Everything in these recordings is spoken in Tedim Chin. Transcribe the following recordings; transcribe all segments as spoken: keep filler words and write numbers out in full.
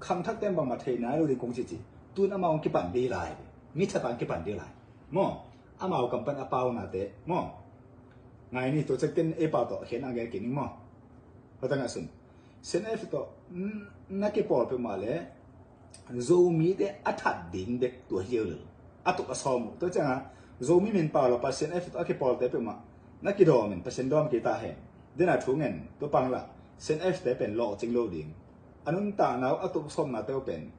Khangthakte in bangmah thei nai lo ding kong ci ci. Tun amau hong kipan ding hi lai. Mi thatang kipan ding hi lai. Maw? Amau kam pan a paunate. Maw? Ngai ni, tua ciangin ei pau tawh khen a gen kik ning maw? Hua tangah sun. CNF tawh, mm, na kipawl peuhmah le Zomite a that ding bek tua hi lo. A tuk a sawm uh. Tua ciangah Zomi min pau lo pa CNF tawh a kipawlte peuhmah na kidawm in Pasian dawm kei ta hen. Dena thu ngen, tua pang lah CNF te pen lawhcing lo ding. A nuntakna uh, a tuk sawmnate uh pen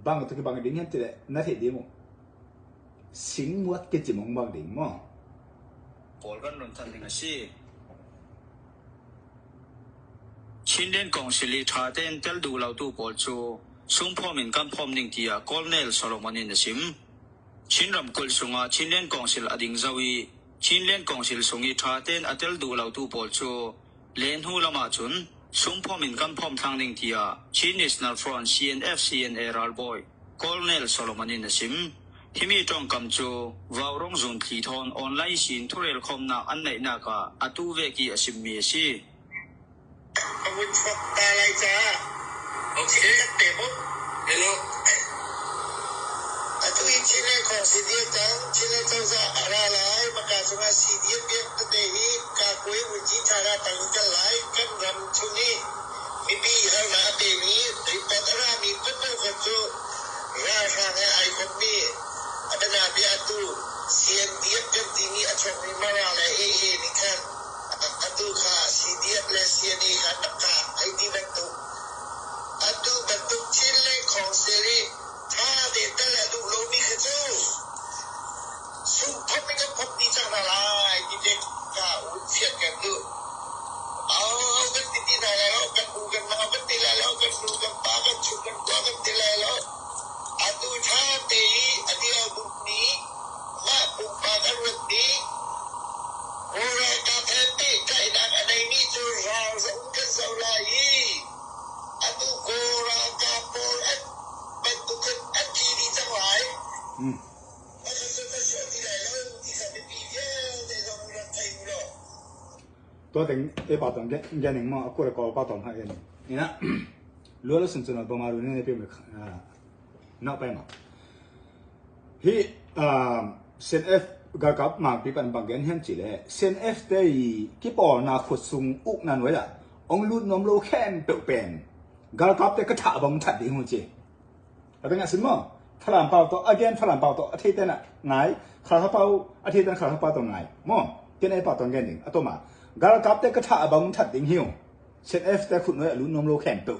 bang tuk kibang ding hiam cih leh na theih ding uh. Singmuat kicim hong bang ding maw? Pawl kan run tan ding a si. Chinland Council i ṭhate'n tel duh lotu pawl cu sungphawm in kan phawm ding, tiah Colonel Solomon in a sim. Chin ramkulh sungah Chinland Council a ding zo i, Chinland Council sung i ṭhate'n a tel duh lotu pawl cu lenhnu lamah cun sungphawm in kan phawm thlang ding, tiah Chin National Front, C N F C N A ralbawi Colonel Solomon in a sim. Himi ṭongkam cu Vaurong zun thli thawn online sin thurelkhawmnak an neihnak ah a tu vek i a simmi a si. A vun chuak ta lai caah, okay, kan pe maw? Hello. Atu i Chinland Council diak tang, Chinland Council a ra lai, maka cungah C D F biak tete hi, ka kuai vun ci thara tang kan lai, kan ram chung hi. Mipi harnak a pemi, report a rami kutnu khat cu ralhrang he ai khawmmi a dana bia atu C N D F kan timi a chuakmi Mara le A A nih khan a, atu kha C D F le C N A kha takka hei ti bantuk, atu bantuk Chinland Council i ṭha te tal a duh lomi kha cu sungphawm in kan phawm ti cang hna lai ti te kha vun fian kan duh. Au, kan ti ti hna lai lo, kan u kan nau kan ti lai lo, kan nu kan pa kan chung kan kua kan ti lai lo. Atu ṭha te i a diau bukmi mah pumpak a ruatmi Kawl ralkap he pehkaihnak a neimi cu ralzawh in kan zoh lai i atu Kawl ralkap pawl an bantuk kan an thi dih cang lai. Hmm. Tua teng ei pa tawng gen ning maw, a kua le kawl pa tawng hmanh gen ning. Ina, lua lo sun cun a bama lu ne pe me nak pai ma. Hi, um, C N F galkap mangpi pan bang gen hiam cih leh C N F te i kipawlna khut sung ukna nuai ah ong lut nuam lo khempeuh pen galkap te ka thah bang that ding uh ci. A tengah sin maw? Falam pau tawh, again Falam pau tawh, a theite na ngai, Khalkha pau, a theite na Khalkha pau tawh ngai. Maw? Ken ei pau tawh gen ding, a tawma. Galkap te ka thah a bang that ding hi uh. C N F te khut nuai a lut nuam lo khempeuh.